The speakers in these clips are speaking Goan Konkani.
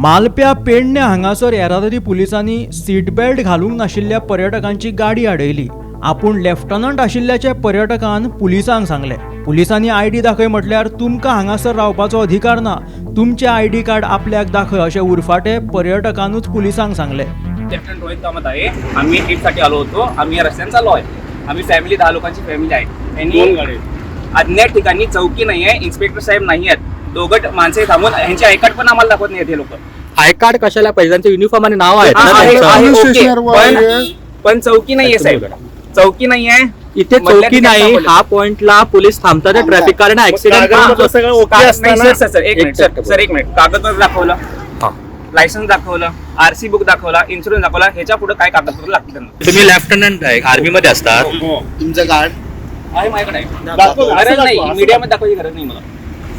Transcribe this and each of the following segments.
मालप्या पेडणे हांगासर येरादारी पुलिसांनी सीट बेल्ट घालूंक नाशिल्ल्या पर्यटकांची गाडी आडयली. आपूण लेफ्टनंट आशिल्ल्याचे पर्यटकान पुलिसांक सांगलें. पुलिसांनी आयडी दाखय म्हटल्यार तुमकां हांगासर रावपाचो अधिकार ना, तुमचें आयडी कार्ड आपल्याक दाखय अशें उरफाटें पर्यटकानूच पुलिसांक सांगलें. लेफ्टनंट रोहित कामत आहे. आम्ही ट्रिपसाठी आलो होतो. आम्ही या रस्त्याने चालू आहे. आम्ही फॅमिली, 10 लोकांची फॅमिली आहे. त्यांनी अज्ञात ठिकाणी, चौकी नाही आहे, इन्स्पेक्टर साहेब नाही आहेत, दोघं माणसे थांबून ह्यांचे I card पण आम्हाला दाखवत नाही हे लोक. I card कशाला पाहिजे? त्यांचं युनिफॉर्म आणि नाव आहे ना आहे, त्यांचं. आहे, पोलीस ओके. स्टेशनवर पण पण चौकी नाहीये साहेब, चौकी नाही आहे. इथे मधल्या चौकी ठिकाणी नाही, थांबवलं. हा पॉइंटला पोलीस थांबतात ट्रॅफिक, कारण ऍक्सिडेंट सगळं ओके नाही असताना सर, सर सर एक एक मिनिट सर second. Sir एक मिनिट. कागदपत्र दाखवलं, हा. लायसन्स दाखवलं, आरसी बुक दाखवला, इन्शुरन्स दाखवला, ह्याच्या पुढे काय कागदपत्र लागतील त्यांना? तुम्ही लेफ्टनंट आहे, आर्मी मध्ये असतात. तुमचं कार्ड आहे माझ्याकडे आहे. दाखव, असं गरज नाही, दाखव, असं मीडियामध्ये दाखवायची गरज नाही मला.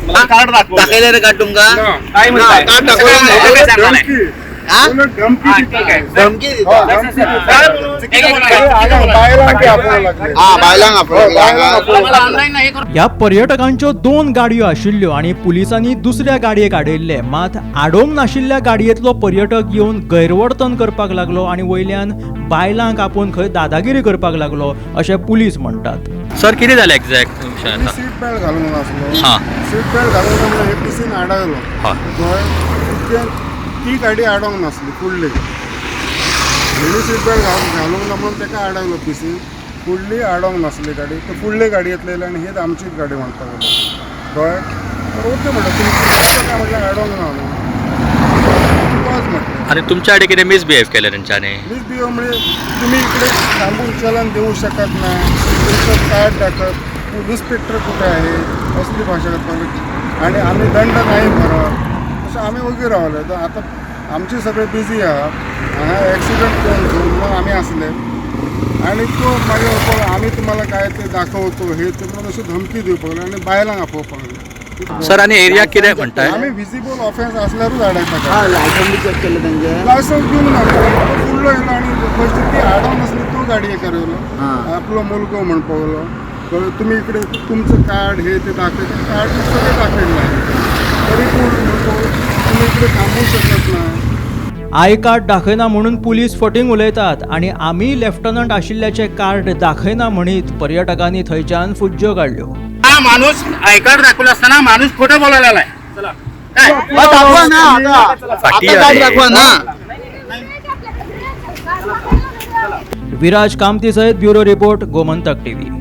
मला कार्ड दाखव. दाखवलं रे कार्ड तुमका? काय म्हणताय? कार्ड दाखवलं नाही. काय सांगणार आहे? हा? धमकी हा, दिता. ठीक आहे. धमकी दिता. हो, धमकी दिता. एक- एक- बायलांक आपोवंक लागले. हा, बायलांक आपोवंक बायलांक लागले. आपोवंक. ह्या पर्यटकांच्यो 2 गाडयो आशिल्ल्यो आनी पुलिसांनी दुसऱ्या गाडयेक आडयल्ले. मात आडोवंक नाशिल्ल्या गाडयेंतलो पर्यटक येवन गैरवर्तन करपाक लागलो आनी वयल्यान बायलांक आपोवन खंय दादागिरी करपाक लागलो अशें पुलीस म्हणटात. सर, किती झालं एक्झॅक्ट? मी सीट बेल्ट घालूंक नासलो. हा. सीट बेल्ट घालूंक ना म्हणून हे पिसीन आडायलो. हा. कळ्ळें? ती गाडी आडोंक नासली फुडली. हेणी सीट बेल्ट घालूंक ना म्हणून ताका आडयलो पिसीन. फुडली आडोंक नासली गाडी, तर फुडले गाडयेंतले येयले आनी हीच आमचीच गाडी म्हणपाक लागले. कळ्ळें? तर ओके म्हणलें, तुमची काय म्हटल्यार आडोंक ना न्हू, तुकाच म्हटलें. आणि तुमच्या किती मिसबिहेव केलं त्यांच्याने? मिसबिहेव म्हणजे तुम्ही इकडे थांबून चलन देऊ शकत नाही, तुमचं कार्ड दाखत, इन्स्पेक्टर कुठे आहे, असली भाषा करतात आणि आम्ही दंड नाही भरत अशें आमी ओगी रावले. तर आतां आमचे सगळे बिजी आहा हांगा, एक्सिडंट कोण म्हणून आमी आसले आनी तो मागीर पळय आमी तुम्हाला काय ते दाखवतो हे ते म्हणून अशी धमकी दिवपाक लागले आनी बायलांक आपोवपाक लागले. सर, आणि एरिया कितें म्हणताय? आमी विजिबल ऑफेन्स असल्यारूच आडायता. हा, लायसन्स बी चेक केलं त्यांचे? लायसन्स घेऊन ना तो फुडलो येयलो आनी फस्ट ती आडोन आसली तो गाडयेकार येयलो, हा. आपलो मुलगो म्हणपाक लागलो, कळ्ळें, तुमी इकडे तुमचं कार्ड हे ते दाखयता. कार्ड सगळें दाखयलें हांवें, तरी पूण म्हणपाक लागलो, तुमी इकडे थांबू शकत ना. I card दाखयना म्हणून पुलीस फटींग उलयतात आनी आमी लेफ्टनंट आशिल्ल्याचें कार्ड दाखयना म्हणीत पर्यटकांनी थंयच्यान फुज्ज्यो काडल्यो. हा माणूस I card दाखवलं असताना माणूस खोटं बोलायला लागलाय. काय? हा, दाखवा ना आता. फाटी आता कार्ड आहे. दाखवा ना. विराज कामती सयत ब्युरो रिपोर्ट, गोमंतक टीव्ही.